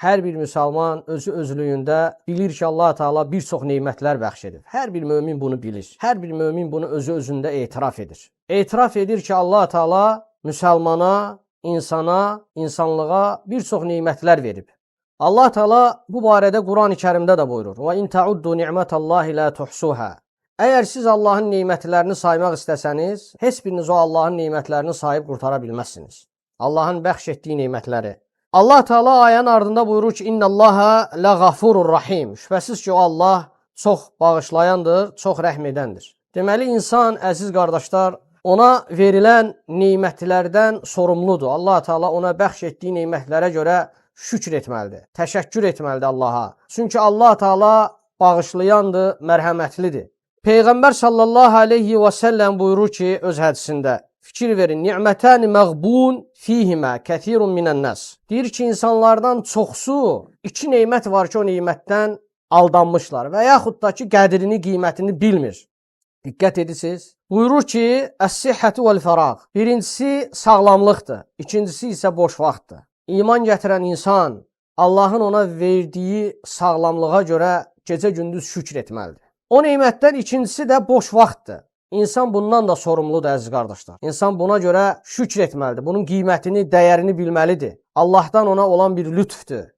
Hər bir müsəlman özü özlüyündə bilir ki, Allah Teala bir çox nemətlər bəxş edib. Hər bir mömin bunu bilir. Hər bir mömin bunu özü özündə etiraf edir. Etiraf edir ki, Allah Teala müsəlmana, insana, insanlığa bir çox nemətlər verib. Allah Teala bu barədə Quran-ı Kərimdə də buyurur. Və in ta'uddu ni'metallahi la tuhsuha. Əgər siz Allahın nemətlərini saymaq istəsəniz, heç biriniz o Allahın nemətlərini sayıb qurtara bilməzsiniz. Allahın bəxş etdiyi nemətləri. Allah Teala ayənin ardında buyurur ki, İnnallaha la gafurur rahim. Şübhəsiz ki, o Allah çox bağışlayandır, çox rəhm edəndir. Deməli insan əziz qardaşlar, ona verilən nemətlərdən sorumludur. Allah Teala ona bəxş etdiyi nemətlərə görə şükr etməlidir. Təşəkkür etməlidir Allaha. Çünki Allah Teala bağışlayandır, mərhəmətlidir. Peyğəmbər sallallahu aleyhi və səlləm buyurur ki, öz hədisində, fikir verin, ni'mətəni məğbun fihimə kəthirun minən-nas. Deyir ki, insanlardan çoxsu iki nemət var ki, o nemətdən aldanmışlar və yaxud da ki, qədrini, qiymətini bilmir. Diqqət edirsiniz. Buyurur ki, əs-sihhətu vəl-fərağ. Birincisi sağlamlıqdır, ikincisi isə boş vaxtdır. İman gətirən insan Allahın ona verdiyi sağlamlığa görə gecə-gündüz şükr etməlidir. O nemətdən ikincisi də boş vaxtdır. İnsan bundan da sorumludur əziz qardaşlar. İnsan buna görə şükr etməlidir. Bunun qiymətini, dəyərini bilməlidir. Allahdan ona olan bir lütfdür.